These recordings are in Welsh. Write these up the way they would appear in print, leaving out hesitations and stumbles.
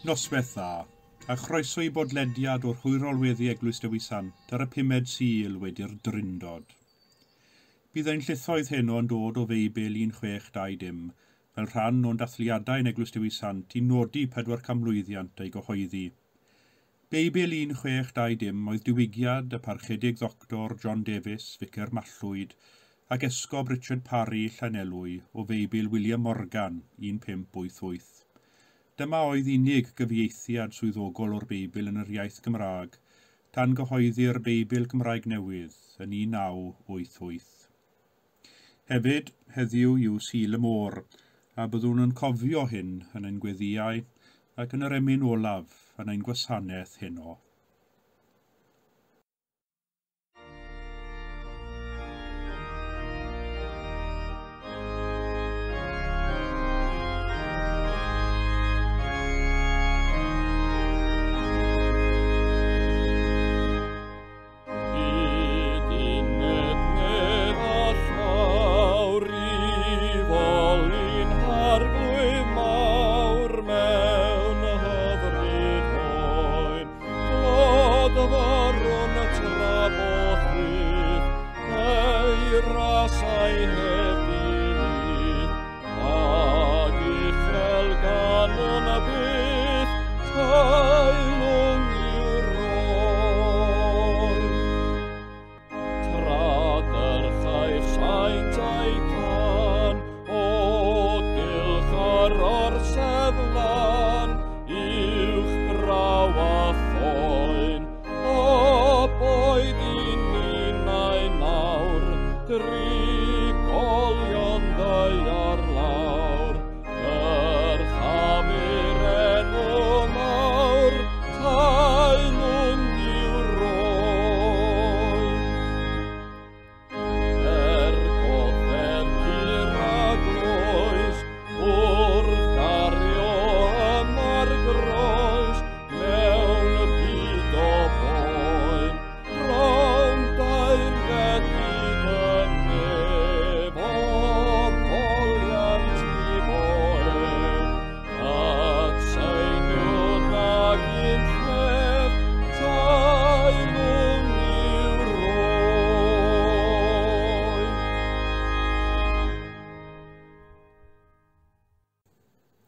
Noswaith dda, a chroeso i bodlediad o'r hwyrol weddi Eglwys Dewi Sant ar y pumed Sul wedi'r Drindod. Bydd ein llithoedd heno yn dod o Feibl 1620, fel rhan o'n dathliadau yn Eglwys Dewi Sant i nodi 400 mlwyddiant ei gyhoeddi. Beibl 1620 oedd diwygiad y parchedig Ddoctor John Davies, Ficer Mallwyd, ac Esgob Richard Parry Llanelwy o Feibl William Morgan 1588. Dyma oedd unig gyfieithiad swyddogol o'r Beibl yn yr iaith Gymraeg, tan gyhoeddi'r Beibl Cymraeg Newydd yn 1988. Hefyd, heddiw yw Sul y Môr, a byddwn yn cofio hyn yn ein gweddïau ac yn yr emyn olaf yn ein gwasanaeth heno.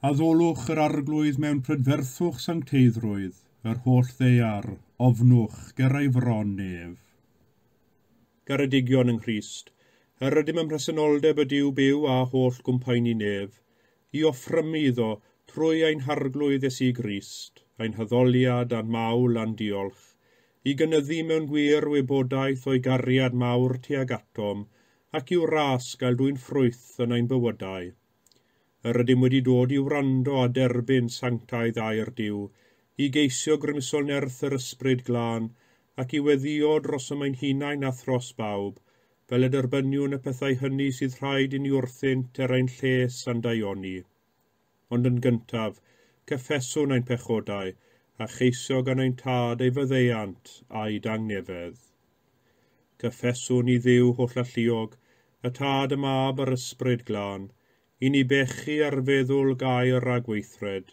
Addolwch yr arglwydd mewn prydferthwch sancteiddrwydd, yr holl ddaear, ofnwch ger ei fron ef. Garedigion yng Nghrist, yr ydym ym mhresenoldeb y Duw byw a holl gwmpaini nef, i offrymu iddo trwy ein harglwydd Iesu Grist, ein haddoliad a'n mawl a'n diolch, i gynyddu mewn gwir wybodaeth o'i gariad mawr tuag atom, ac i'w ras gael dwyn ffrwyth yn ein bywydau. Yr ydym wedi dod i wrando a derbyn sanctaidd air Duw, i geisio grymusol nerth yr ysbryd glân, ac i weddïo dros ein hunain a thros bawb, fel y derbyniwn y pethau hynny sydd rhaid i ni wrthynt er ein lles a'n daioni. Ond yn gyntaf, cyffeswn ein pechodau, a cheisio gan ein tad ei faddeuant a'i dangnefedd. Cyffeswn i Dduw hollalluog, y tad y mab a'r ysbryd glân, i ni bechu ar feddwl gair a gweithred.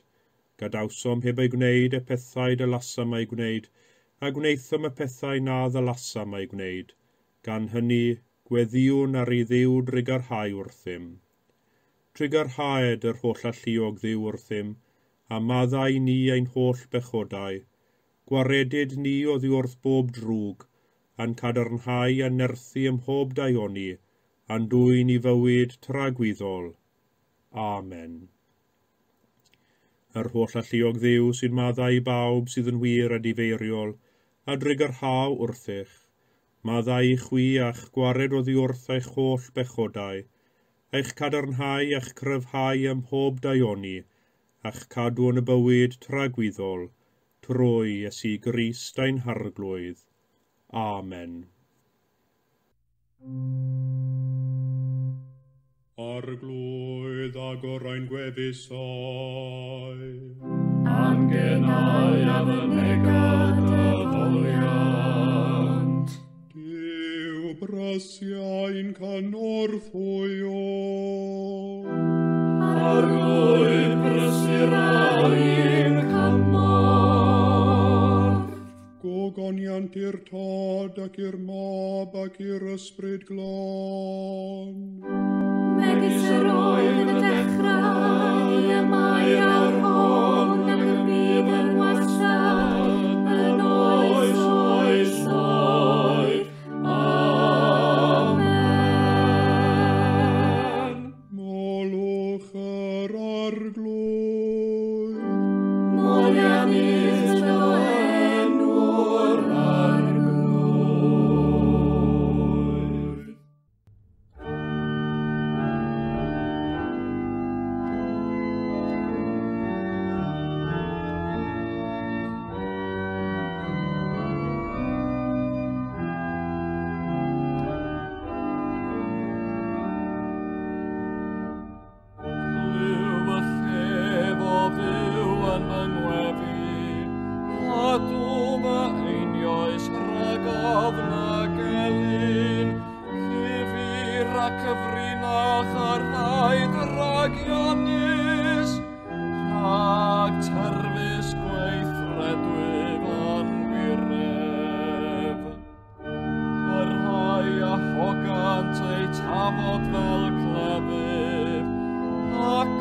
Gadawsom heb ei gwneud y pethau dylasam ei gwneud, a gwnaethom y pethau na ddylasam ei gwneud. Gan hynny, gweddïwn ar i Dduw drugarhau wrthym. Trugarhaed yr holl alluog Dduw wrthym, a maddau ni ein holl bechodau. Gwaredid ni oddi wrth bob drwg, a'n cadarnhau a nerthu ym mhob daioni, a'n dwyn i fywyd tragwyddol. Amen. Yr holl alluog Dduw sy'n maddau i bawb sydd yn wir a difeiriol, a drugarhau wrthych, maddau i chwi a'ch gwared oddi wrth eich holl bechodau, eich cadarnhau a'ch cryfhau ym mhob daioni, a'ch cadw yn y bywyd tragwyddol, trwy Iesu Grist ein Harglwydd. Amen. Arglwydd agor ein gwefusau. A'n genau a fynega dy foliant. Duw brasiau'n cynorthwyo. A Arglwydd brysur ein cymorth. Gogoniant i'r Tad ac i'r Mab ac i'r Ysbryd Glân. Megis yr oedd yn y dechrau, y mae awr hon ac y bydd yn wastad, yn oes oesoedd. Amen. Molwch yr Arglwydd. Moliannus fyddo enw'r Arglwydd. Clyw y llef o fyw yn fy ngweddi, a dwm y einioes rhag ofn ac elyn, cyfir a cyfrinach a rhaid ragionus, rhag terfys gweithredwyf anwiref. Y rhai a hogant eu tafod fel clefydd, ac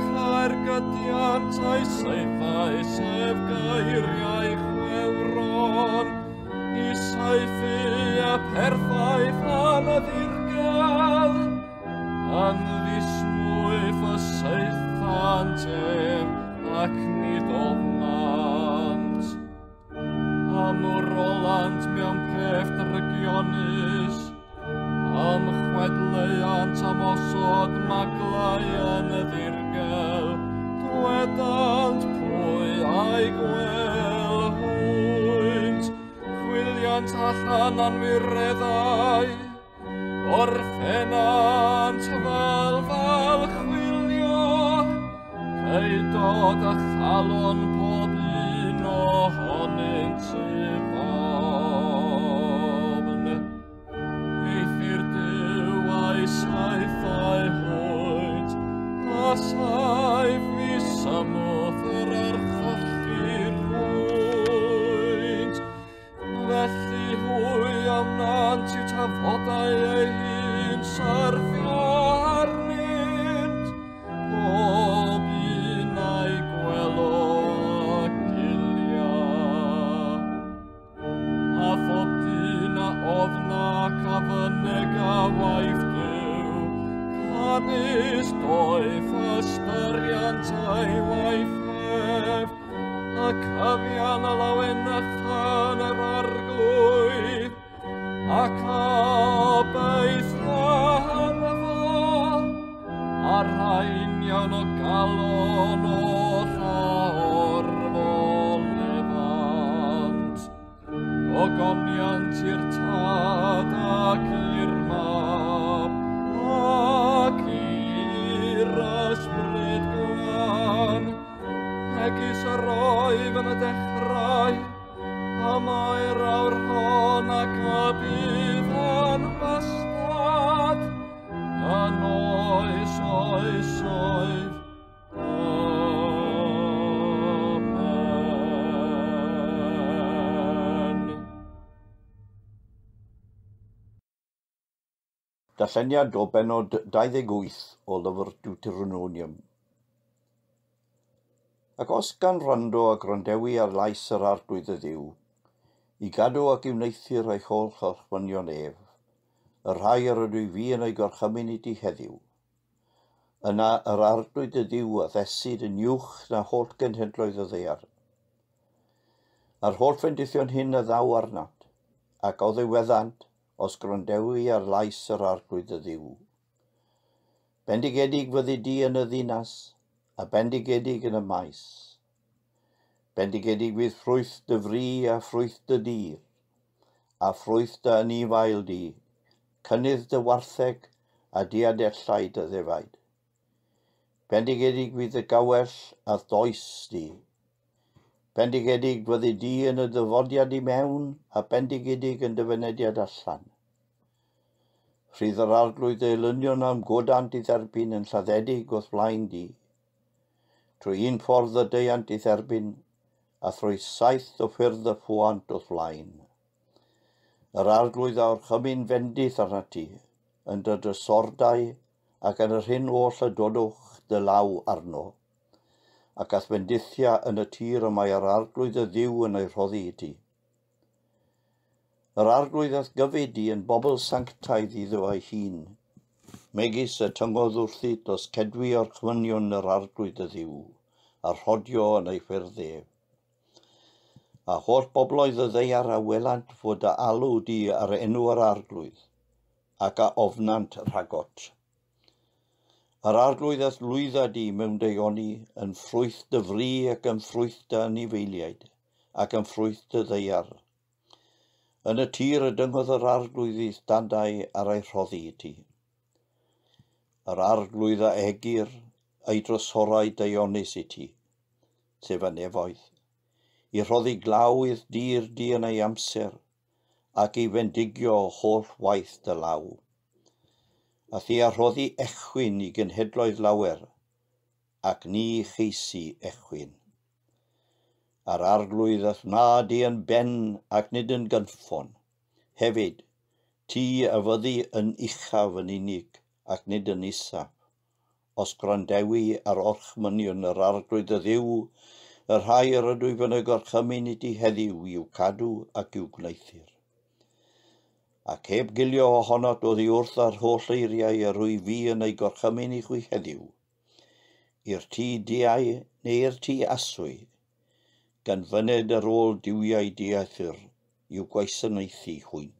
ergydiant eu saethau sef geiriau chwefron, i saethu y perffaith yn y ddirgel, yn ddismwyth y saethant ef, ac nid ofnant. Amwrolant mewn peth drygionus, am chwedleuant am osod maglau yn y ddirgel, dwedant pwy a'i gwel hwynt, chwiliant allan anwireddau, orffenant fel fel chwilio, ceidod a chalon pob un ohonynt sydd ofn. Eithr Duw a'i saethau hwynt, a saif i symwth yr archollir hwynt. Felly hwy a wnant i'w tafodau eu hun syrthio arnynt, pob un a'i gwelo a gilia. A phob dyn a ofna ac a fyneg a waith Duw, canys doeth ystyriant a'i waith ef, a cyfian a lawenychan yr Arglwydd, ac a obeithia ynddo, a'r rhain iawn o galon oll a orfolefant. Gogoniant i'r Tad ac i'r Mab, ac i'r Ysbryd Glân, megis yr oedd yn y dechrau, a mae'r awr hon ac y bydd yn wastad, yn oes oesoedd. Amen. Darlleniad o bennod 28 o lyfr Deuteronomium. Ac os gan wrando a gwrandewi ar lais yr Arglwydd y Dduw, i gadw ac i wneuthur eich holl orchmynion ef, y rhai yr ydw fi yn ei gorchymyn i ti heddiw. Yna yr Arglwydd y Duw a ddesid yn uwch na holl genhedloedd y ddaear. A'r holl fendithion hyn a ddaw arnat, ac oddiweddant, os gwrandewi ar lais yr Arglwydd y Dduw. Bendigedig fyddi di yn y ddinas, a bendigedig yn y maes. Bendigedig fydd ffrwyth dy fri a ffrwyth dy dir, a ffrwyth dy anifail di, cynnydd dy wartheg a diadellau dy ddefaid. Bendigedig fydd y gawell a ddoes di. Bendigedig fyddi di yn y dyfodiad i mewn, a bendigedig yn dy fynediad allan. Rhydd yr Arglwydd elynion am godant i dderbyn yn lladdedig wrth flaen di. Trwy un ffordd y deuant i'th erbyn, a thrwy 7 o ffyrdd y ffuant o'th flaen. Yr Arglwydd a orchymyn fendith arnat ti, yn dy drysordau ac yn yr hyn oll y dodwch dy law arno, ac a'th fendithia yn y tir y mae yr Arglwydd y Dduw yn ei rhoddi i ti. Yr Arglwydd a'th gyfyd di yn bobl sanctaidd iddo ei hun, megis y tyngodd wrthyt os cedwi orchmynion yr Arglwydd y Dduw, a rhodio yn ei ffyrdd ef. A holl bobloedd y ddaear a welant fod dy alw di ar enw yr Arglwydd, ac a ofnant rhagot. Yr Arglwydd a'th lwydda di mewn daioni, yn ffrwyth dy fri ac yn ffrwyth dy anifeiliaid, ac yn ffrwyth dy ddaear. Yn y tir y dyngodd yr Arglwydd i'th dadau ar ei rhoddi i ti. Yr Arglwydd a egyr ei drysorau daionus i ti, sef y nefoedd, i rhoddi glaw i'r dir di yn ei amser, ac i fendigio holl waith dy law. A thi a rhoddi echwyn i genhedloedd lawer, ac ni cheisi echwyn. A'r Arglwydd a'th wna di yn ben ac nid yn gynffon. Hefyd, ti a fyddi yn uchaf yn unig ac nid yn isaf. Os gwrandewi ar orchmynion yr Arglwydd y Dduw, y rhai yr ydwyf yn y gorchymyn i ti heddiw i'w cadw ac i'w gwneuthur. Ac heb gilio ohonot oddi wrth ar holl eiriau yr wyf fi yn ei gorchymyn i chwi heddiw, i'r tŷ diau neu i'r tŷ aswy, gan fyned ar ôl duwiau dieithr i'w gwasanaethu hwynt.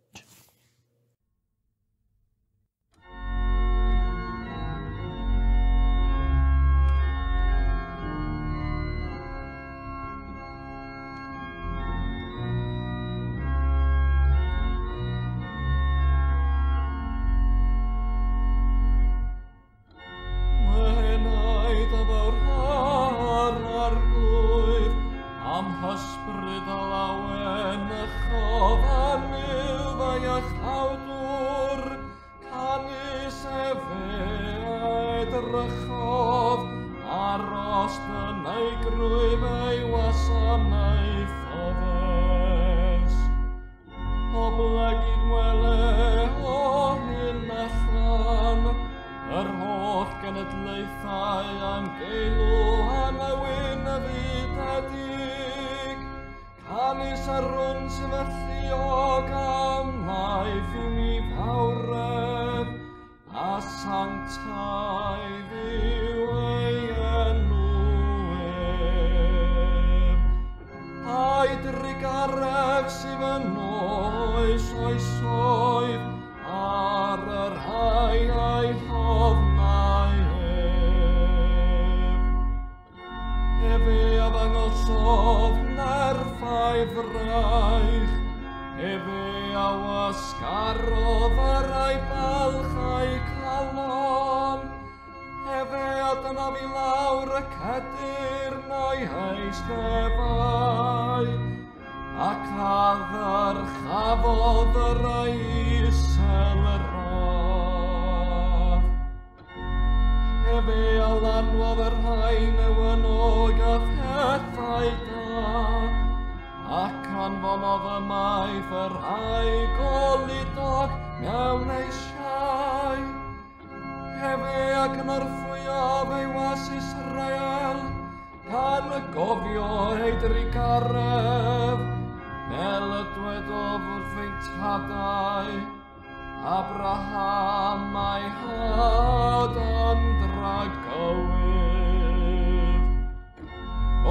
Abraham a'i had yn dragywydd.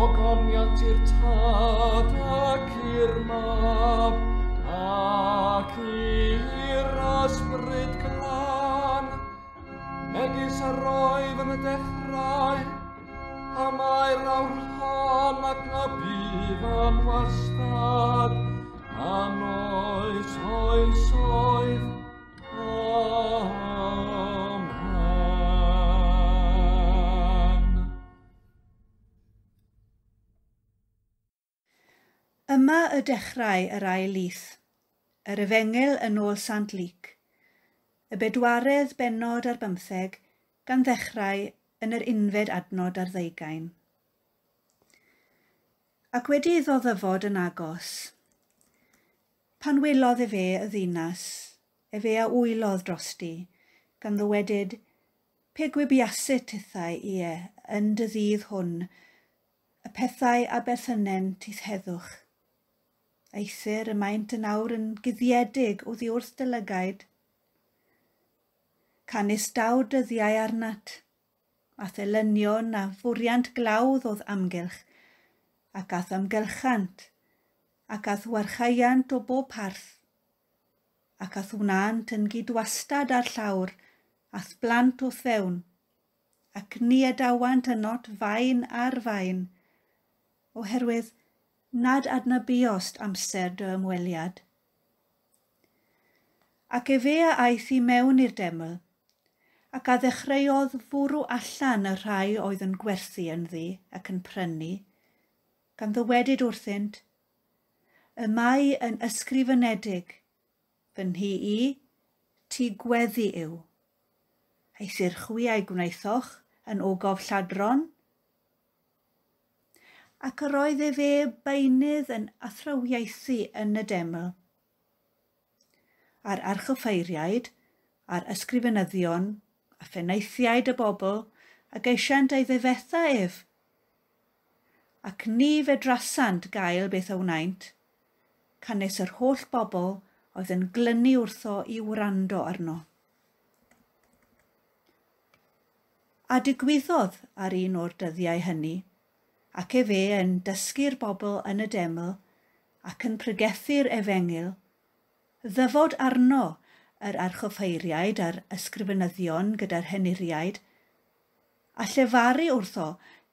Ogoniant i'r Tad ac i'r Mab ac i'r Ysbryd Glân, megis yr oedd yn y dechrau, a mae'r awr hon ac na bydd yn wastad, yn oes oesoedd. Amen. Yma y dechrau yr ail lith, yr Efengyl yn ôl Sant Luc, y 24th bennod, gan ddechrau yn yr 12th adnod. Ac wedi iddo ddyfod yn agos, pan welodd efe y ddinas, efe a wylodd drosti, gan ddywedyd, pe gwybiasit tithau ie yn dy ddydd hwn, y pethau a berthynent i'th heddwch. Eithr y maent yn awr yn guddiedig oddi wrth dy lygaid. Canys daw dyddiau arnat, a thelynion a fwriant glawdd o'dd amgylch, ac ath ymgylchant, ac ath warchaiant o bob parth, ac ath wnant yn gydwastad ar llawr, ath blant wrth fewn, ac ni adawant ynot fain ar fain, oherwydd nad adnabiost amser dy ymweliad. Ac efe a aeth i mewn i'r deml, ac a ddechreuodd fwrw allan y rhai oedd yn gwerthu ynddi ac yn prynu, gan ddywedyd wrthynt, y mae yn ysgrifenedig, fy nhŷ i, tŷ gweddi yw. Eithr chwi a'i gwnaethoch yn ogof lladron? Ac yr oedd efe beunydd yn athrawiaethu yn y deml. A'r archoffeiriaid, a'r ysgrifenyddion, a phenaethiaid y bobl, a geisiant ei ddifetha ef, ac ni fedrasant gael beth a wnaent, canys yr holl bobl oedd yn glynu wrtho i wrando arno. A digwyddodd ar un o'r dyddiau hynny, ac efe yn dysgu'r bobl yn y deml ac yn pregethu'r efengyl, ddyfod arno yr archoffeiriaid a'r ysgrifenyddion gyda'r henuriaid, a llefaru wrtho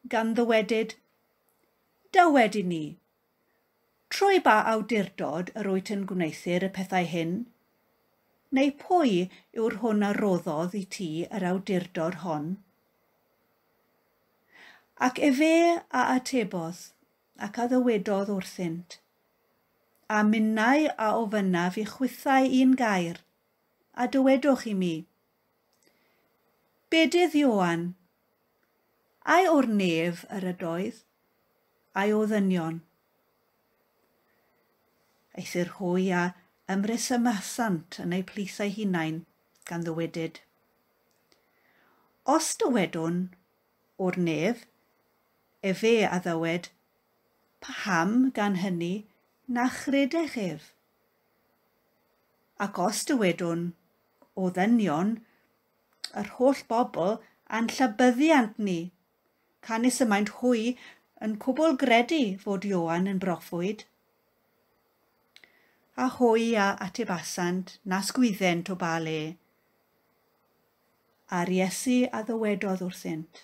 gan ddywedyd, dywed i ni, trwy ba awdurdod yr wyt yn gwneuthur y pethau hyn? Neu pwy yw'r hwn a roddodd i ti yr awdurdod hon? Ac efe a atebodd ac a ddywedodd wrthynt, a minnau a ofynnaf i chwithau un gair, a dywedwch i mi. Bedydd Ioan, ai o'r nef yr ydoedd, ai o ddynion? Eithr hwy a ymresymasant yn eu plith eu hunain, gan ddywedyd. Os dywedwn o'r nef, efe a ddywed, paham gan hynny na chredech ef? Ac os dywedwn o ddynion, yr holl bobl a'n llabyddiant ni, canys y maent hwy yn cwbl gredu fod Ioan yn broffwyd. A hwy a atebasant nas gwyddent o ba le. A'r Iesu a ddywedodd wrthynt,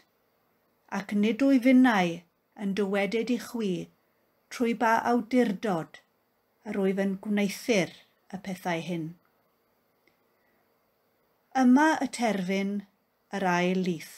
ac nid wyf finnau yn dywedyd i chwi trwy ba awdurdod yr wyf yn gwneuthur y pethau hyn. Yma y terfyn yr ail lith.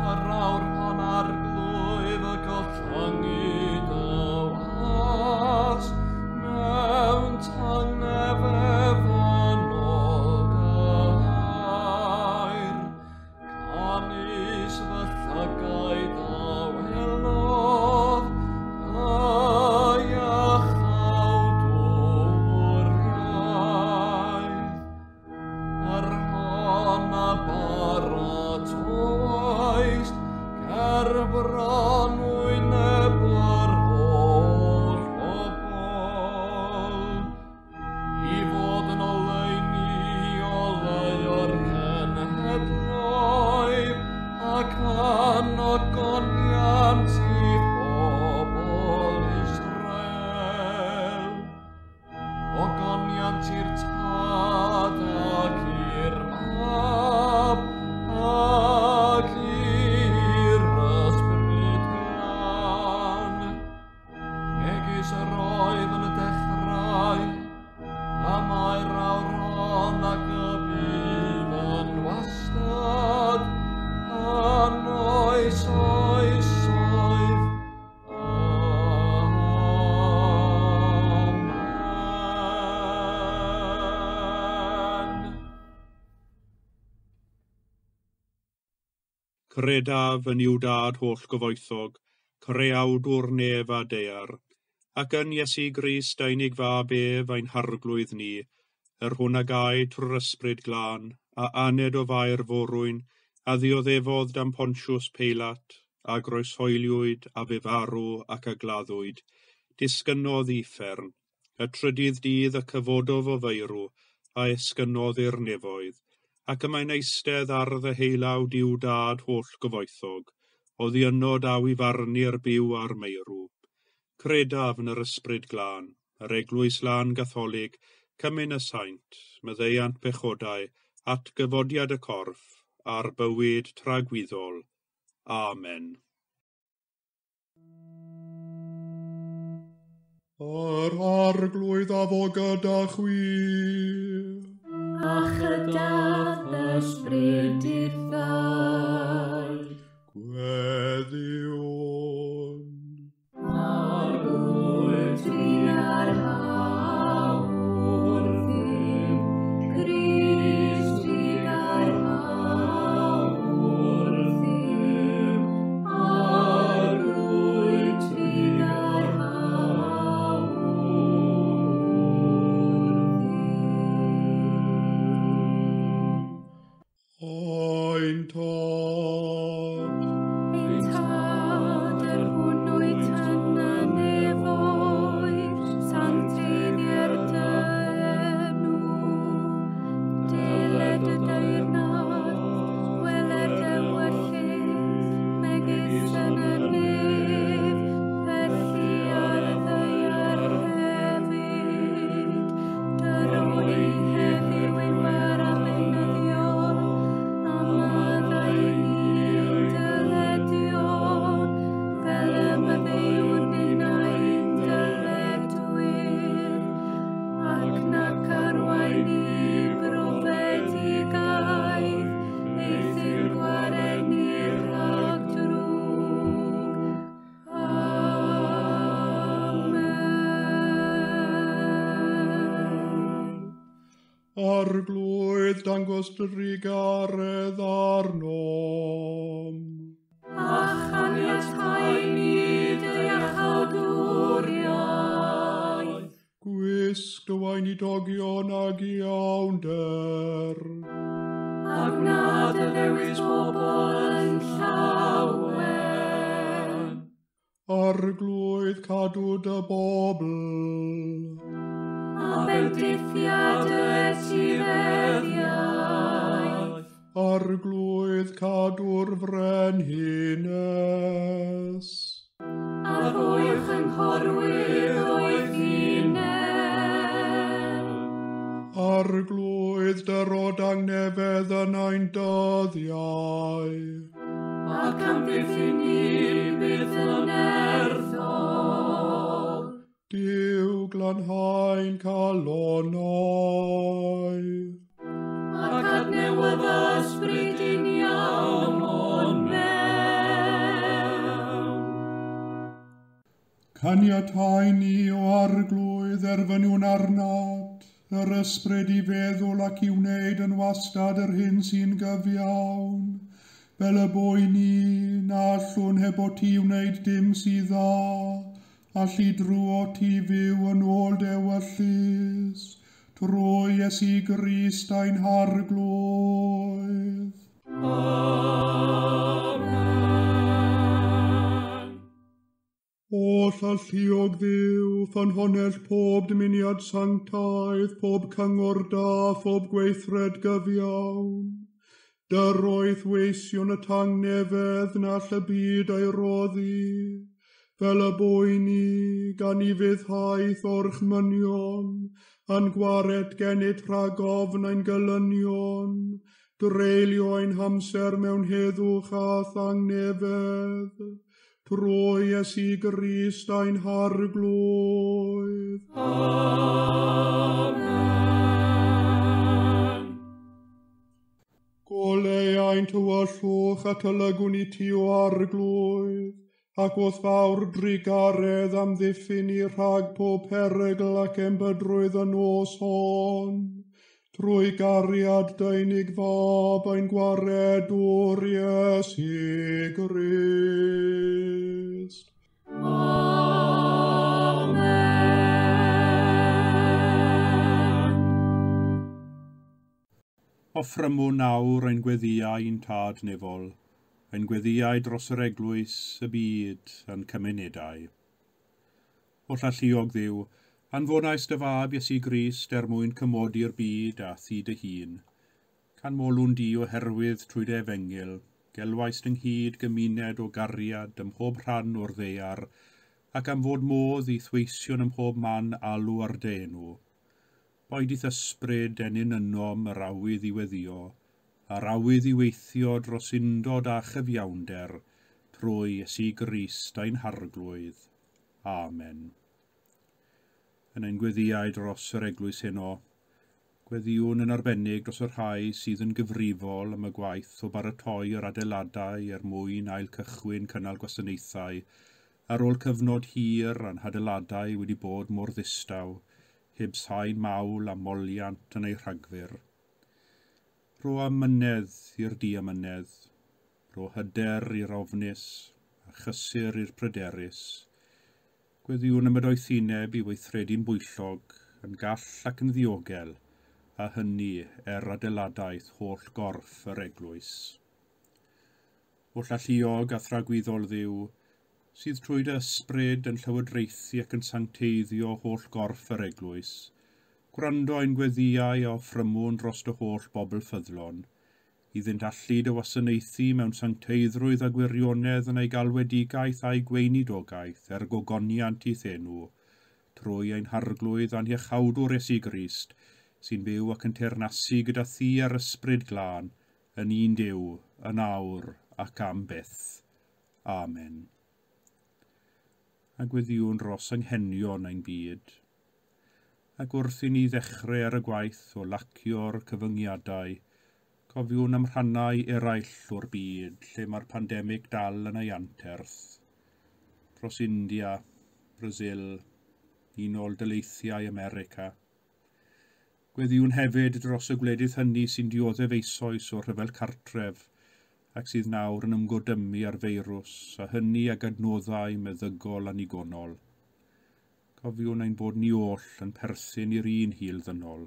Yr awr hon arglwydd y gollyngi dy was, mewn tangnefedd yn ôl dy air. Canys fy llygaid a welodd dy iachawdwriaeth. Yr hon a baratoaist ger bron wyneb yr holl bobl, i fod yn oleuni oleuo'r cenhedloedd, ac anogoniant i bobl Israel. Ogoniant i'r Tad ac i'r Mab ac i'r Ysbryd Glân, megis yr oedd yn y dechrau, a mae'r awr hon ac y bydd yn wastad, yn oes oesoedd. Amen. Credaf yn Nuw Dad holl gyfoethog, creawdwr nef a daear, ac yn Iesu Grist ei unig fab ef ein harglwydd ni, yr hwn a gaed trwy'r ysbryd glân, a aned o Fair forwyn, a ddioddefodd dan Pontius Peilat, a groeshoeliwyd, a fu farw ac a gladdwyd, disgynnodd i uffern, y trydydd dydd y cyfododd o feirw, a esgynnodd i'r nefoedd, ac y mae'n eistedd ar ddeheulaw Duw Dad holl gyfoethog, oddi yno daw i farnu'r byw a'r meirw. Credaf yn yr ysbryd glân, yr eglwys lân gatholig, cymun y saint, maddeuant pechodau, atgyfodiad y corff, a'r bywyd tragwyddol. Amen. Yr Arglwydd a fo gyda chwi. A chyda ysbryd dithau. Gweddïwn. Arglwydd trugarha wrthym, Crist trugarha wrthym, Arglwydd trugarha wrthym. Ein Tad, Ein Tad, yr hwn wyt yn y nefoedd, sancteiddier dy enw. Deled dy deyrnas, gweler dy ewyllys, megis yn y nef, felly ar y ddaear hefyd. Dyro ni heddiw ein bara beunyddiol, a maddau i ni ein dyledion, fel y maddeuwn ninnau ein dyledwyr, ac nac arwain ni i brofedigaeth, eithr gwared ni rhag drwg. Amen. Arglwydd, dangos drugaredd arnom. A chaniatáu ni dy iachawdwriaeth. Gwisg dy weinidogion ag iawnder. A gwna dy ddewis bobl yn llawen. Arglwydd, cadw dy bobl. A bendithiad y etifeddiaeth. Arglwydd, cadw'r frenhines. A rhoi chynghorwyr oedd hunain. Arglwydd, dyro dangnefedd yn ein dyddiau. Ac amddiffyn ni byth yn nerthol. Duw glanhau'n calonnau. Ac adnewydda ysbryd i'n iawn o'n mewn. Caniatáu ni, o Arglwydd, erfyniwn arnat, yr ysbryd i feddwl ac i wneud yn wastad yr hyn sy'n gyfiawn, fel y bo i ni, na allwn heb o ti wneud dim sydd dda, allu drwo ti fyw yn ôl d'ewyllys, trwy Iesu Grist ein Harglwydd. Amen. Oll alluog Dduw, ffynhonnell pob dymuniad sanctaidd, pob cyngor da, phob gweithred gyfiawn. Dyroedd weision y tangnefedd na all y byd ei roddi, fel y bo i ni, gan i fuddhaeth orchmynion, a'n gwared gennyt rhag ofn ein gelynion, dreulio ein hamser mewn heddwch a thangnefedd, trwy Iesu Grist ein Harglwydd. Amen. Goleu ein tywyllwch a tylygwn i ti o Arglwydd, ac wrth fawr drugaredd amddiffyn ni rhag pob perygl ac embydrwydd y nos hon. Trwy gariad dy unig fab ein gwaredwr Iesu Grist. Amen. Offrymwn nawr ein gweddïau i'n Tad nefol, ein gweddïau dros yr eglwys, y byd, a'n cymunedau. Holl alluog Dduw, anfonais dy fab Iesu Grist er mwyn cymodi'r byd a thi dy hun. Canmolwn di oherwydd trwy dy efengyl, gelwaist ynghyd gymuned o gariad ym mhob rhan o'r ddaear, ac am fod modd i'th weision ym mhob man alw ar dy enw. Boed i'th ysbryd ennyn ynom yr awydd i weddïo, a'r awydd i weithio dros undod a chyfiawnder, trwy Iesu Grist ein Harglwydd. Amen. Yn ein gweddïau dros yr eglwys heno, gweddïwn yn arbennig dros y rhai sydd yn gyfrifol am y gwaith o baratoi yr adeiladau er mwyn ail cychwyn cynnal gwasanaethau ar ôl cyfnod hir a'n hadeiladau wedi bod mor ddistaw, heb sain mawl a moliant yn ei rhagfyr. Rho amynedd i'r diamynedd, rho hyder i'r ofnus a chysur i'r pryderus. Gweddïwn am y doethineb i weithredu'n bwyllog, yn gall ac yn ddiogel, a hynny er adeiladaeth holl gorff yr eglwys. Holl alluog a thragwyddol Dduw, sydd trwy dy ysbryd yn llywodraethu ac yn sancteiddio holl gorff yr eglwys, gwrando ein gweddïau a offrymwn dros dy holl bobl ffyddlon, iddynt allu dy wasanaethu mewn sancteiddrwydd a gwirionedd yn ei galwedigaeth a'i gweinidogaeth er gogoniant i'th enw, trwy ein Harglwydd a'n Hiachawdwr Iesu Grist, sy'n byw ac yn teyrnasu gyda thi a'r Ysbryd Glân, yn un Duw, yn awr ac am byth. Amen. A gweddïwn dros anghenion ein byd. Ac wrth i ni ddechrau ar y gwaith o lacio'r cyfyngiadau, cofiwn am rhannau eraill o'r byd lle mae'r pandemig dal yn ei anterth. Dros India, Brasil, Unol Daleithiau America. Gweddïwn hefyd dros y gwledydd hynny sy'n dioddef eisoes o'r rhyfel cartref ac sydd nawr yn ymgodymu ar feirws, a hynny ag adnoddau meddygol annigonol. Cofiwn ein bod ni oll yn perthyn i'r un hil ddynol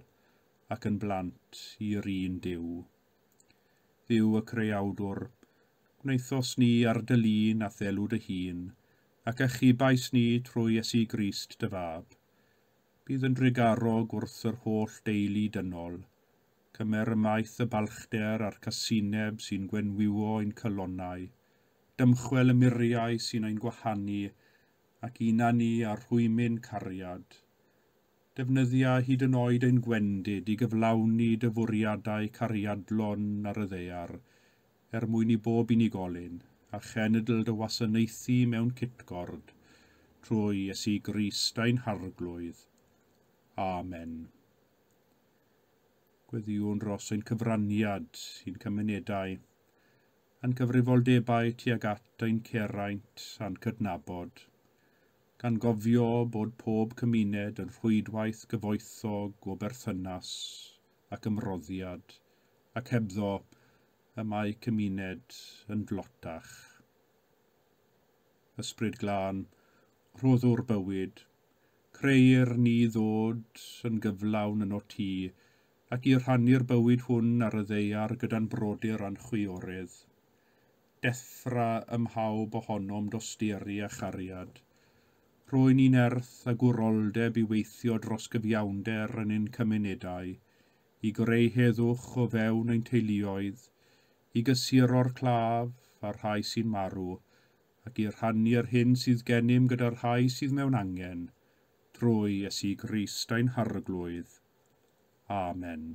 ac yn blant i'r un Duw. Dduw y creawdwr, gwnaethos ni ar dy lun a thelw dy hun, ac achubais ni trwy Iesu Grist dy fab. Bydd yn drugarog wrth yr holl deulu dynol. Cymer ymaith y balchder a'r casineb sy'n gwenwywo ein calonnau, dymchwel y muriau sy'n ein gwahanu, ac una ni ar rhwymyn cariad. Defnyddia hyd yn oed ein gwendid i gyflawni dy fwriadau cariadlon ar y ddaear, er mwyn i bob unigolyn, a chenedl dy wasanaethu mewn cytgord, trwy Iesu Grist ein Harglwydd. Amen. Gweddïwn dros ein cyfraniad i'n cymunedau, a'n cyfrifoldebau tuag at ein ceraint a'n cydnabod, gan gofio bod pob cymuned yn rhwydwaith gyfoethog o berthynas ac ymroddiad, ac hebddo y mae cymuned yn dlotach. Ysbryd Glân, rhoddwr bywyd, creir ni ddod yn gyflawn yno ti, ac i rhannu'r bywyd hwn ar y ddaear gyda'n brodyr a'n chwiorydd. Deffra ym mhawb ohonom dosturi a chariad. Rhoi ni'n nerth a gwroldeb i weithio dros gyfiawnder yn ein cymunedau, i greu heddwch o fewn ein teuluoedd, i gysuro'r claf a'r rhai sy'n marw, ac i rhannu'r hyn sydd gennym gyda'r rhai sydd mewn angen, trwy Iesu Grist ein Harglwydd. Amen.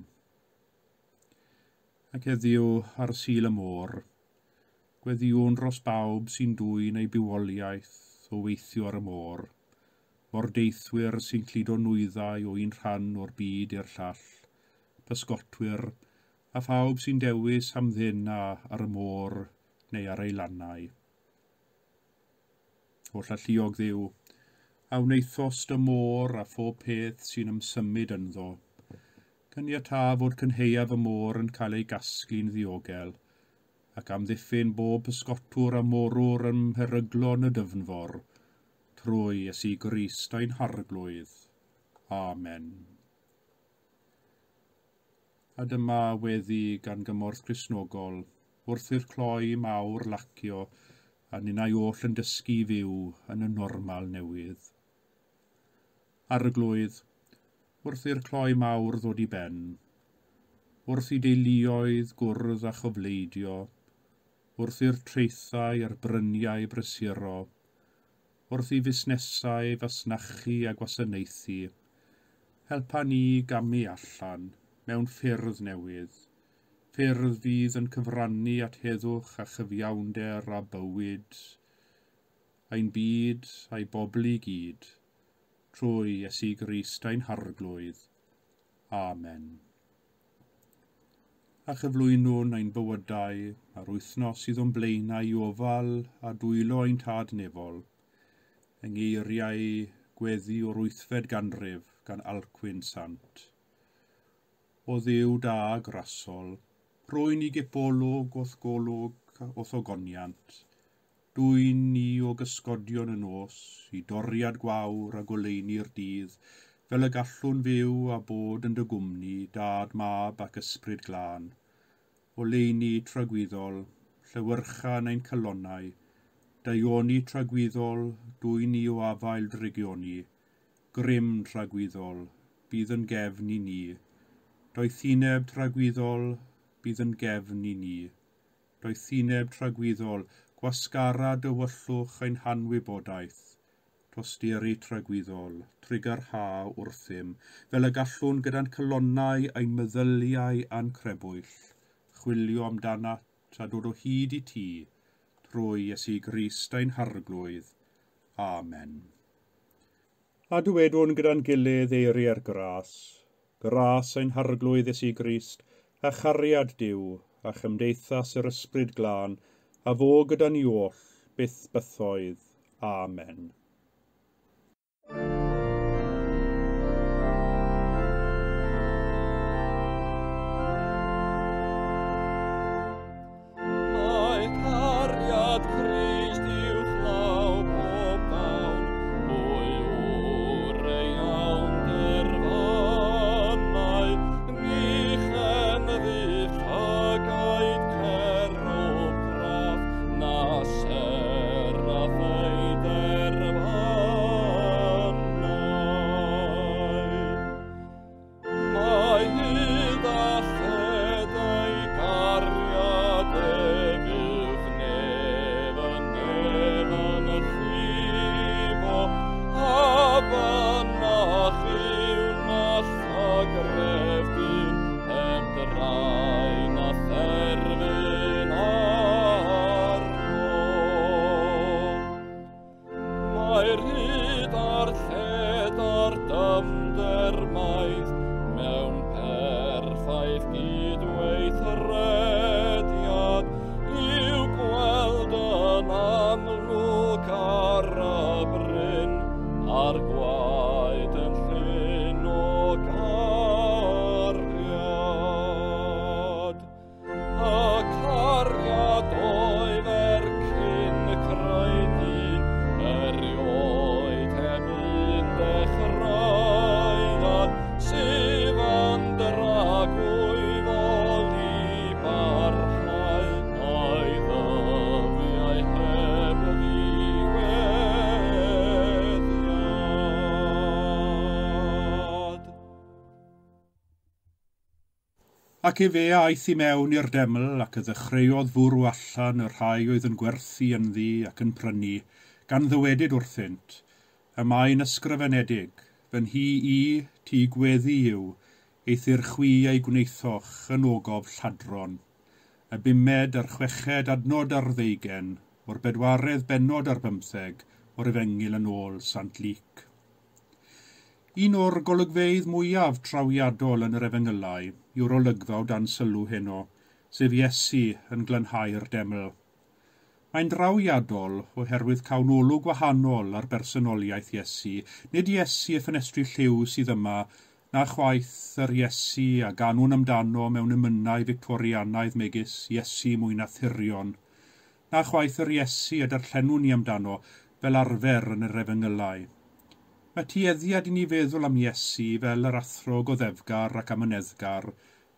Ac heddiw ar Sul y Môr, gweddïwn dros bawb sy'n dwyn ei bywoliaeth o weithio ar y môr, mordeithwyr sy'n cludo nwyddau o un rhan o'r byd i'r llall, pysgotwyr, a phawb sy'n dewis hamddena ar y môr neu ar ei lannau. Holl alluog Dduw, a wnaethost y môr a phob peth sy'n ymsymud ynddo, Caniatâ fod cynhaeaf y môr yn cael ei gasglu'n ddiogel, ac amddiffyn bob pysgotwr a morwr ym mheryglon y dyfnfor, trwy Iesu Grist ein Harglwydd. Amen. A dyma weddi gan Gymorth Cristnogol, wrth i'r cloi mawr lacio, a ninnau oll yn dysgu i fyw yn y normal newydd. Arglwydd, wrth i'r cloi mawr ddod i ben, wrth i deuluoedd gwrdd a chofleidio, wrth i'r traethau a'r bryniau brysuro, wrth i fusnesau fasnachu a gwasanaethu, helpa ni gamu allan mewn ffyrdd newydd, ffyrdd fydd yn cyfrannu at heddwch a chyfiawnder a bywyd, ein byd a'i bobl i gyd, trwy Iesu Grist ein Harglwydd. Amen. A chyflwynwn ein bywydau a'r wythnos sydd o'n blaenau i ofal a dwylo ein Tad Nefol, yng ngeiriau gweddi o'r 8fed ganrif gan Alcwyn Sant. O Dduw da a grasol, rwy'n i gipolwg o'th golwg o'th ogoniant, dwyn ni o gysgodion y nos, i doriad gwawr a goleuni'r dydd, fel y gallwn fyw a bod yn dy gwmni, Dad, Mab ac Ysbryd Glân. Oleuni tragwyddol, llewyrchan ein calonnau, daioni tragwyddol, dwyn ni o afael drygioni, grym tragwyddol, bydd yn gefn i ni, doethineb tragwyddol, bydd yn gefn i ni, doethineb tragwyddol, gwasgara dywyllwch ein hanwybodaeth, tosturi tragwyddol, trugarha wrthym, fel y gallwn gyda'n calonnau ein meddyliau a'n crebwyll, chwilio amdanat a dod o hyd i ti, trwy Iesu Grist ein Harglwydd. Amen. A dywedwn gyda'n gilydd eiriau'r gras, gras ein Harglwydd Iesu Grist, a chariad Duw, a chymdeithas yr Ysbryd Glân, a fo gyda ni oll, byth bythoedd. Amen. Mae cariad Crist uwchlaw pob dawn, pwy ŵyr ei iawn derfynau, ni cheneddu llygaid cerwb craff, na seraf ei derfynau. Mae hyd a lled ei cariad ef uwch nef yn nef yn llifo, a fynach yw na llygref dyn, heb drai na therfyn arno. Mae'r hyd a'r lled a'r dyfnder maith mewn perffaith gydweithrediad i'w gweld yn amlwg ar y bryn a'r gwaed yn llyn o gariad. Y cariad oedd er cyn creu dyn, erioed heb un dechreuad, sydd yn dragwyddol i barhau, a'i ddyddiau heb ddiweddiad. Ac efe aeth i mewn i'r deml ac y ddechreuodd fwrw allan y rhai oedd yn gwerthu ynddi ac yn prynu, gan ddywedyd wrthynt, y mae'n ysgrifenedig, fy nhŷ i, tŷ gweddi yw, eithr chwi ei gwnaethoch yn ogof lladron. Y 5eg a'r 6fed adnod ar 20, o'r 4edd bennod ar 15 o'r Efengyl yn ôl Sant Luc. Un o'r golygfeydd mwyaf trawiadol yn yr Efengylau yw'r olygfa o dan sylw heno, sef Iesu yn glanhau'r deml. Mae'n drawiadol oherwydd cawn olwg gwahanol ar bersonoliaeth Iesu. Nid Iesu y ffenestri lliw sydd yma, Na chwaith yr Iesu a ganwn amdano mewn emynau Fictorianaidd megis Iesu mwy na thirion. Na chwaith yr Iesu a darllenwn ni amdano fel arfer yn yr efengylau. Mae tueddiad i ni feddwl am Iesu fel yr athro goddefgar ac amyneddgar,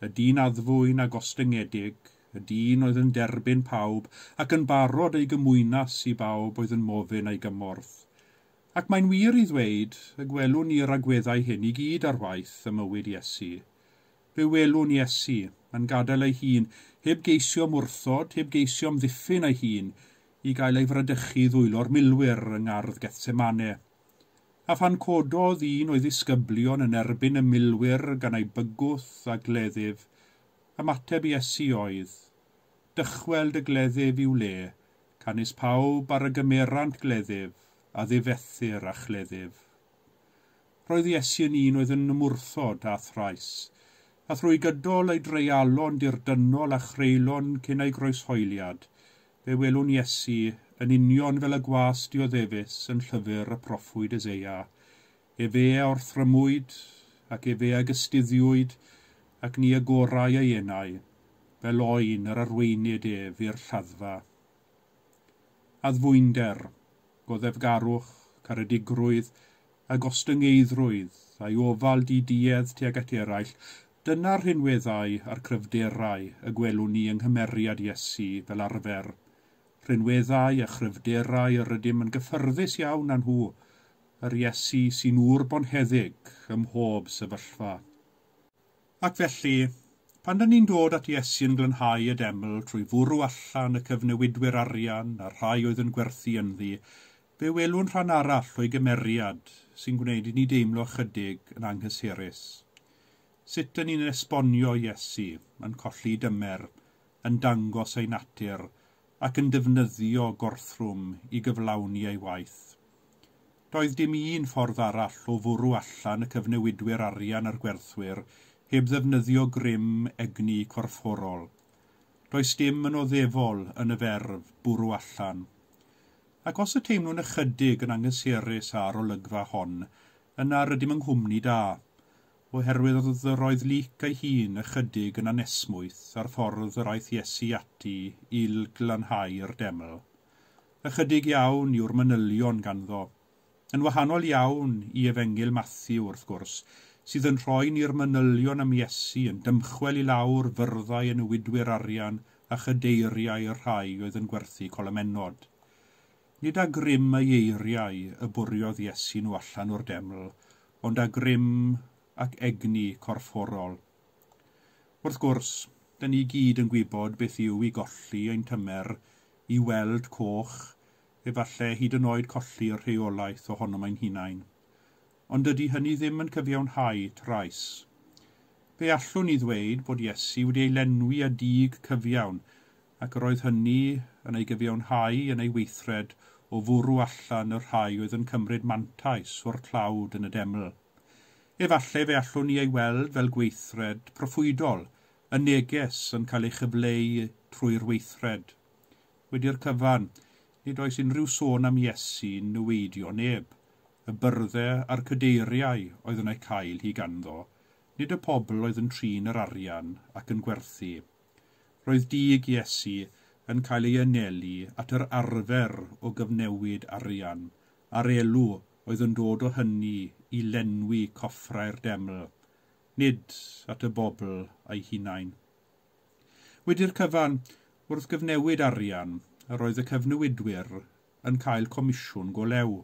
y dyn addfwyn a gostyngedig, y dyn oedd yn derbyn pawb ac yn barod ei gymwynas i bawb oedd yn mofyn ei gymorth. Ac mae'n wir i ddweud y gwelwn ni'r agweddau hyn i gyd ar waith ym mywyd Iesu. Fe welwn Iesu yn gadael ei hun, heb geisio mwrthod, heb geisio amddiffyn ei hun, i gael ei fradychu ddwylo'r milwyr yng ngardd Gethsemane. A phan cododd un o'i ddisgyblion yn erbyn y milwyr gan ei bygwth a gleddyf, ymateb Iesu oedd, dychwel dy gleddyf i'w le, canys pawb ar y gymerant gleddyf, a ddifethir a chleddyf. Roedd Iesu yn un oedd yn ymwrthod â thrais, a thrwy gydol ei dreialon dirdynnol a chreulon cyn ei groeshoeliad, fe welwn Iesu yn union fel y gwas dioddefus yn llyfr y proffwyd Eseia. Efe a orthrymwyd, ac efe a gystuddiwyd, ac ni agorau ei enau, fel oen yr arweinid ef i'r lladdfa. Addfwynder, goddefgarwch, caredigrwydd a gostyngeiddrwydd a'i ofal diduedd tuag at eraill, dyna'r rhinweddau a'r cryfderau y gwelwn ni yng nghymeriad Iesu fel arfer. Rhinweddau a chryfderau yr ydym yn gyffyrddus iawn â nhw, yr Iesu sy'n ŵr bonheddig ym mhob sefyllfa. Ac felly, pan dyn ni'n dod at Iesu yn glanhau y deml trwy fwrw allan y cyfnewidwyr arian a'r rhai oedd yn gwerthu ynddi, fe welwn rhan arall o'i gymeriad sy'n gwneud i ni deimlo chydig yn anghysurus. Sut dyn ni'n esbonio Iesu yn colli dymer, yn dangos ei natur ac yn defnyddio gorthrwm i gyflawni ei waith. Doedd dim un ffordd arall o fwrw allan y cyfnewidwyr arian a'r gwerthwyr heb ddefnyddio grym egni corfforol. Does dim yn oddefol yn y ferf bwrw allan. Ac os y teimlwn ychydig yn anghysurus ar olygfa hon, yna rydym yng nghwmni da, oherwydd yr oedd Luc ei hun ychydig yn anesmwyth ar ffordd yr aeth Iesu ati i glanhau'r deml. Ychydig iawn yw'r manylion ganddo, yn wahanol iawn i Efengyl Mathew wrth gwrs, sydd yn rhoi ni'r manylion am Iesu yn dymchwel i lawr fyrddau y newidwyr arian a chadeiriau y rhai oedd yn gwerthu colomennod. Nid â grym ei eiriau y bwriodd Iesu nhw allan o'r deml, ond â grym ac egni corfforol. Wrth gwrs, dyn ni gyd yn gwybod beth yw i golli ein tymer, i weld coch, efallai hyd yn oed colli'r rheolaeth ohonom ein hunain. Ond dydy hynny ddim yn cyfiawnhau trais. Fe allwn ni ddweud bod Iesu wedi ei lenwi â dig cyfiawn, ac yr oedd hynny yn ei gyfiawnhau yn ei weithred o fwrw allan y rhai oedd yn cymryd mantais o'r tlawd yn y deml. Efallai fe allwn ni ei weld fel gweithred proffwydol, y neges yn cael ei chyfleu trwy'r weithred. Wedi'r cyfan, nid oes unrhyw sôn am Iesu niweidio neb. Y byrddau a'r cadeiriau oedd yn ei cael hi ganddo, nid y pobl oedd yn trin yr arian ac yn gwerthu. Roedd dig Iesu yn cael ei anelu at yr arfer o gyfnewid arian, a'r elw oedd yn dod o hynny i lenwi coffrau'r deml, nid at y bobl ei hunain. Wedi'r cyfan, wrth gyfnewid arian, yr oedd y cyfnewidwyr yn cael comisiwn go lew.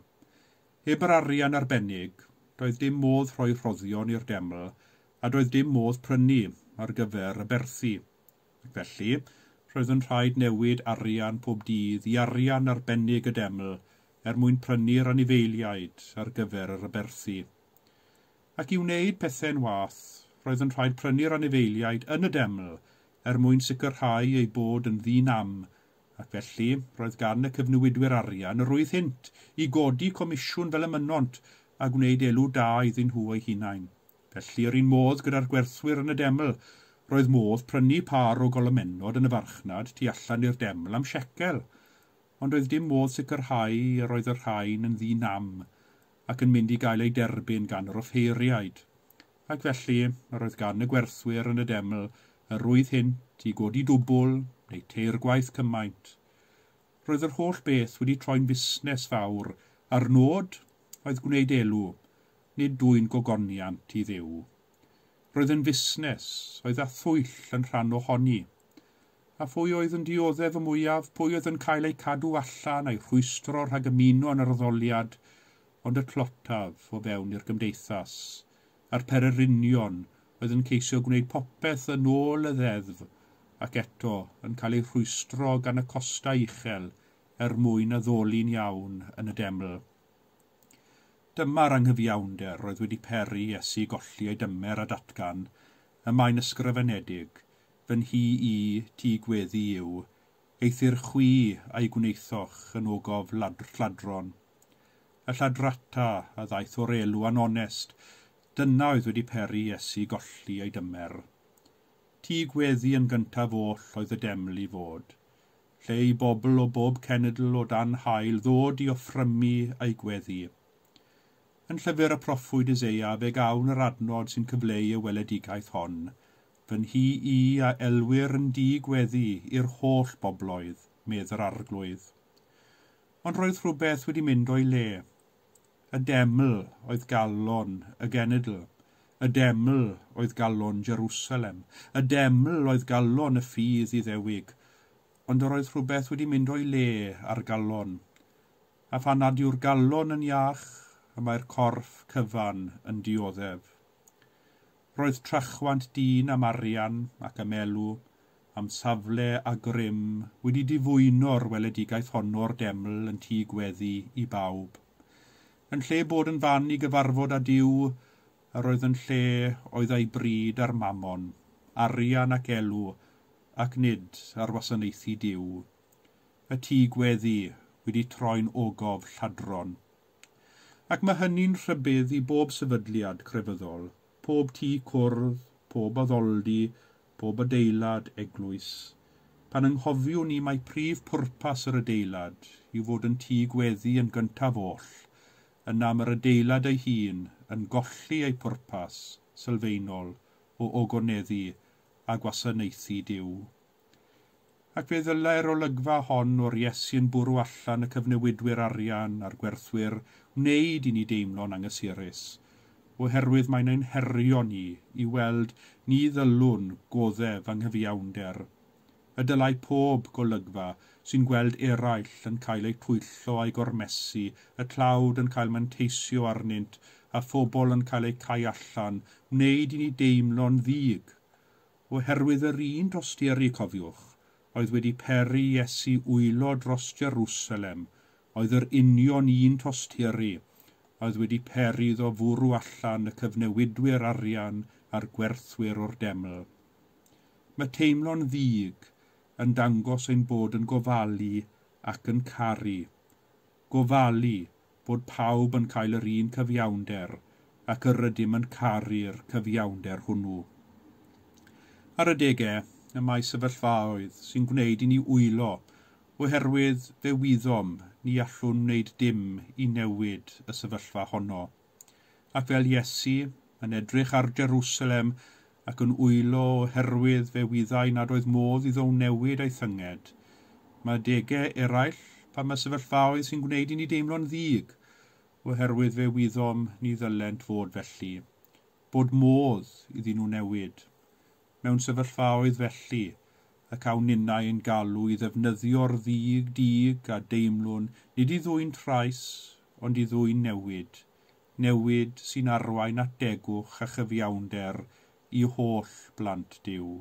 Heb yr arian arbennig, doedd dim modd rhoi rhoddion i'r deml, a doedd dim modd prynu ar gyfer y berthu. Ac felly, roedd yn rhaid newid arian pob dydd i arian arbennig y deml er mwyn prynu'r anifeiliaid ar gyfer yr aberthu. Ac i wneud pethau'n wath, roedd yn rhaid prynu'r anifeiliaid yn y deml er mwyn sicrhau ei bod yn ddi-nam, ac felly roedd gan y cyfnewidwyr arian yr rwydd hynt i godi comisiwn fel y mynont a gwneud elw da iddyn nhw eu hunain. Felly yr un modd gyda'r gwerthwyr yn y deml, roedd modd prynu pâr o golomennod yn y farchnad tu allan i'r deml am siecal, ond oedd dim modd sicrhau yr oedd y rhain yn ddi-nam ac yn mynd i gael eu derbyn gan yr offeiriaid. Ac felly, yr oedd gan y gwerthwyr yn y deml yr rwydd hynt i godi dwbl neu teirgwaith cymaint. Roedd yr holl beth wedi troi'n fusnes fawr, a'r nod oedd gwneud elw, nid dwyn gogoniant i Dduw. Roedd yn fusnes oedd â thwyll yn rhan ohoni. A phwy oedd yn dioddef y mwyaf, pwy oedd yn cael eu cadw allan a'i rhwystro rhag ymuno yn yr addoliad, ond y tlotaf o fewn i'r gymdeithas, a'r pererinion oedd yn ceisio gwneud popeth yn ôl y ddeddf, ac eto yn cael eu rhwystro gan y costau uchel er mwyn addoli'n iawn yn y deml. Dyma'r anghyfiawnder oedd wedi peri Iesu golli ei dymer a datgan, y mae'n ysgrifenedig, fy nhŷ i, tŷ gweddi yw, eithr chwi a'i gwnaethoch yn ogof lladron. Y lladrata a ddaeth o'r elw anonest, dyna oedd wedi peri Iesu golli ei dymer. Tŷ gweddi yn gyntaf oll oedd y deml i fod, lle i bobl o bob cenedl o dan haul ddod i offrymu a'i gweddi. Yn llyfr y proffwyd Eseia fe gawn yr adnod sy'n cyfleu y weledigaeth hon. Fy nhŷ i a elwir yn dŷ gweddi i'r holl bobloedd, medd yr Arglwydd. Ond roedd rhywbeth wedi mynd o'i le. Y deml oedd galon y genedl. Y deml oedd galon Jerusalem. Y deml oedd galon y ffydd Iddewig. Ond yr oedd rhywbeth wedi mynd o'i le ar galon. A phan nad yw'r galon yn iach, y mae'r corff cyfan yn dioddef. Roedd trachwant dyn am arian ac am elw, am safle a grym wedi difwyno'r weledigaeth honno'r deml yn tŷ gweddi i bawb. Yn lle bod yn fan i gyfarfod â Duw, yr oedd yn lle oedd ei bryd ar mamon, arian ac elw, ac nid ar wasanaethu Duw. Y tŷ gweddi wedi troi'n ogof lladron. Ac mae hynny'n rhybudd i bob sefydliad crefyddol, pob tŷ cwrdd, pob addoldy, pob adeilad eglwys. Pan anghofiwn ni mai prif pwrpas yr adeilad yw fod yn tŷ gweddi yn gyntaf oll, yna mae'r adeilad ei hun yn golli ei pwrpas sylfaenol o ogoneddu a gwasanaethu Duw. Ac fe ddylai'r olygfa hon o'r Iesu yn bwrw allan y cyfnewidwyr arian a'r gwerthwyr wneud i ni deimlo'n anghysurus, oherwydd mae'n ein herio ni i weld ni ddylwn goddef anghyfiawnder. Y dylai pob golygfa sy'n gweld eraill yn cael eu twyllo a'i gormesu, y tlawd yn cael manteisio arnynt, a phobl yn cael eu cau allan, wneud i ni deimlo'n ddig. Oherwydd yr un dosturi, cofiwch, oedd wedi peri Iesu wylo dros Jerusalem, oedd yr union un tosturi, oedd wedi peri iddo fwrw allan y cyfnewidwyr arian a'r gwerthwyr o'r deml. Mae teimlo'n ddig yn dangos ein bod yn gofalu ac yn caru. Gofalu bod pawb yn cael yr un cyfiawnder ac yr ydym yn caru'r cyfiawnder hwnnw. Ar adegau, y mae sefyllfaoedd sy'n gwneud i ni wylo, oherwydd fe wyddom ni allwn wneud dim i newid y sefyllfa honno. Ac fel Iesu, yn edrych ar Jerusalem ac yn wylo oherwydd fe wyddai nad oedd modd iddo newid ei thynged, mae adegau eraill pan mae sefyllfaoedd sy'n gwneud i ni deimlo'n ddig, oherwydd fe wyddom ni ddylent fod felly, bod modd iddyn nhw newid. Mewn sefyllfaoedd felly, y cawn ninnau yn galw i ddefnyddio'r ddig dig a deimlwn nid i ddwyn trais, ond i ddwyn newid. Newid sy'n arwain at degwch a chyfiawnder i holl blant Duw.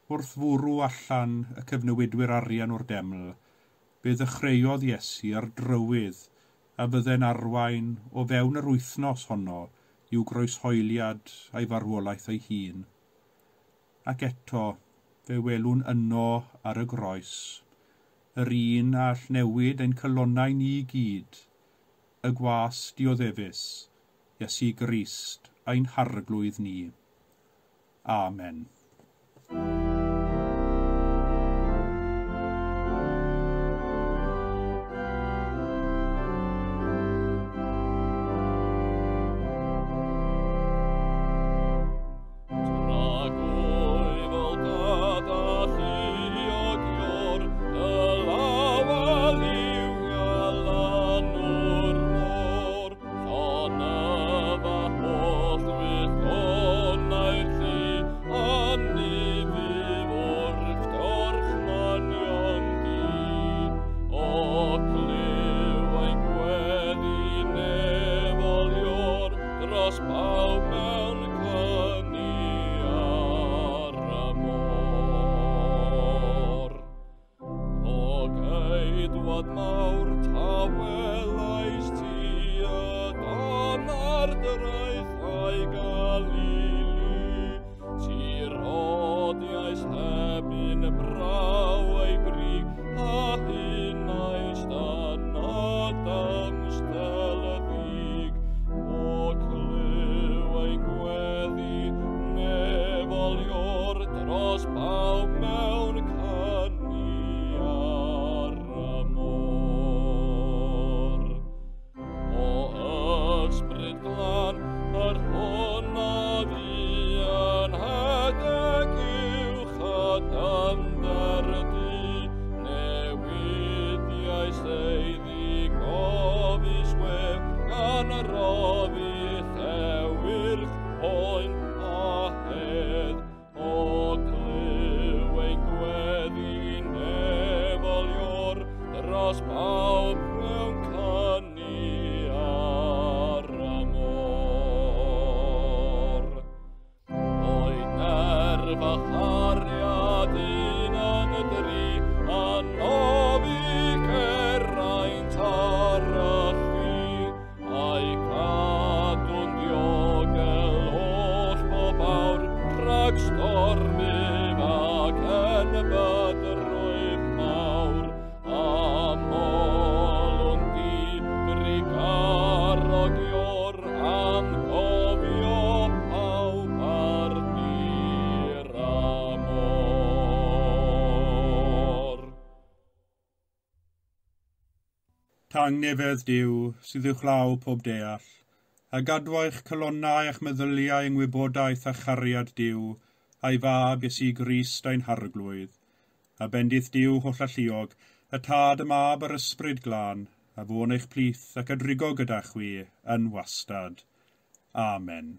Wrth fwrw allan y cyfnewidwyr arian o'r deml, fe ddechreuodd Iesu ar drywydd a fydde'n arwain o fewn yr wythnos honno i'w groeshoeliad a'i farwolaeth ei hun. Ac eto, fe welwn yno ar y groes, yr un a all newid ein calonnau ni i gyd, y gwas dioddefus, Iesu Grist ein harglwydd ni. Amen. rhag stormydd ac enbydrwydd mawr, a molwn di drugarog Ior am gofio pawb ar dir a môr. Tangnefedd Duw sydd uwchlaw pob deall, a gadwa eich calonnau a'ch meddyliau yng ngwybodaeth a chariad Duw, a'i fab Iesu Grist ein harglwydd, a bendith Duw hollalluog, y Tad, y Mab a'r Ysbryd Glân, a fo'n eich plith ac a drigo gyda chwi yn wastad. Amen.